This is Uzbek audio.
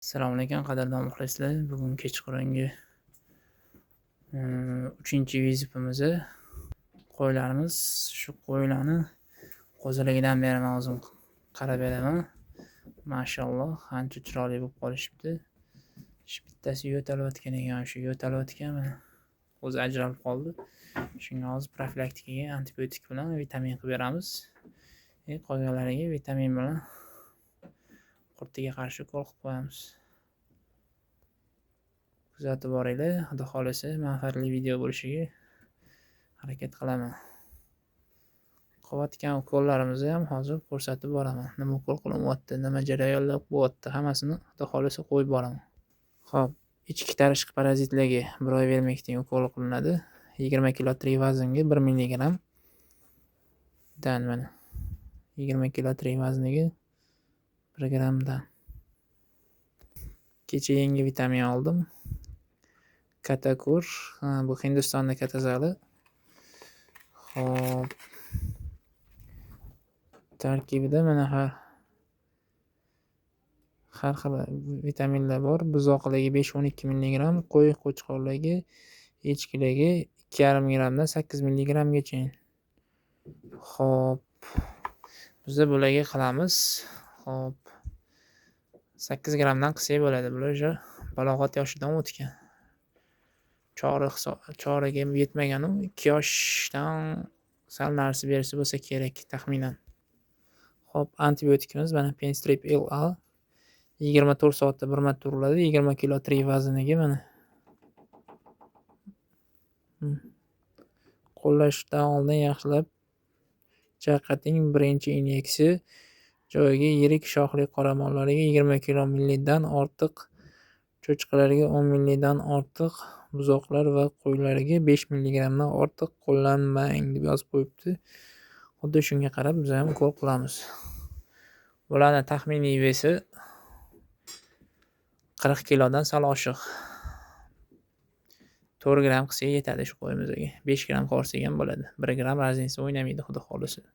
Assalomu alaykum, qadrdon muxlislar. Bugun kechqurungi 3-vizitimiz. Qo'ylarimiz, shu qo'ylarni qo'ziligidan beri men o'zim qarab beraman. Mashalloh, qancha chiroyli bo'lib qolishibdi. Shu bittasi yo'talayotgan ekan, shu yo'talayotgan mana o'zi ajralib qoldi. Shunga hozir profilaktikaga antibiotik bilan vitamin qilib beramiz. Qolganlariga vitamin bilan qurtiga qarshi ukol qilib qo'yamiz. Kuzatib boringlar, xudo xolasa manfaatli video bo'lishiga harakat qilaman. Qilayotgan ukollarimizni ham hozir ko'rsatib boraman. Nima ukol qilinyapti, nima jarayonlar bo'lyapti, hammasini xudo xolasa qo'yib boraman. Xo'p, ichki tarishqi parazitlarga 1 oy vermektin ukoli qilinadi. 20 kilo tirik vaznga 1 milligramm dan mana 20 kilo tirik vazniga 1 grammdan. Kecha yangi vitamin oldim. Katakur, bu Hindistonda katazali. Xo'p. Tarkibida mana har xil vitaminlar bor. Buzoqlarga 5-12 milligramm, qo'y qo'chqorlarga, echkilarga 2,5 grammdan 8 milligrammgacha. Xo'p. Biz bularga qilamiz. Xo'p. 8 grammdan qilsak bo'ladi. Bular уже balog'at yoshidan o'tgan. Choriga yetmagan u 2 yoshdan sal narsa bersa bo'lsa kerak taxminan. Xo'p, antibiotikimiz mana Penstrep LA 24 soatda bir marta uriladi. 20 kilo tirik vazniga mana. Qo'llashdan oldin yaxshilab chayqating. Birinchi inyeksiya joyiga yirik shoxli qoramollarga 20 kilo millidan ortiq, cho'chqalarga 10 millidan ortiq, buzoqlar va qo'ylarga 5 milligrammdan ortiq qo'llanmang deb yozib qo'yibdi. Xuddi shunga qarab biz ham ukol qilamiz. Bularni taxminiy vesi 40 kilodan sal oshiq. 4 gramm qilsak yetadi shu qo'yimizga. 5 gramm qilsak ham bo'ladi. 1 gramm razница o'ynamaydi xudo xolasa.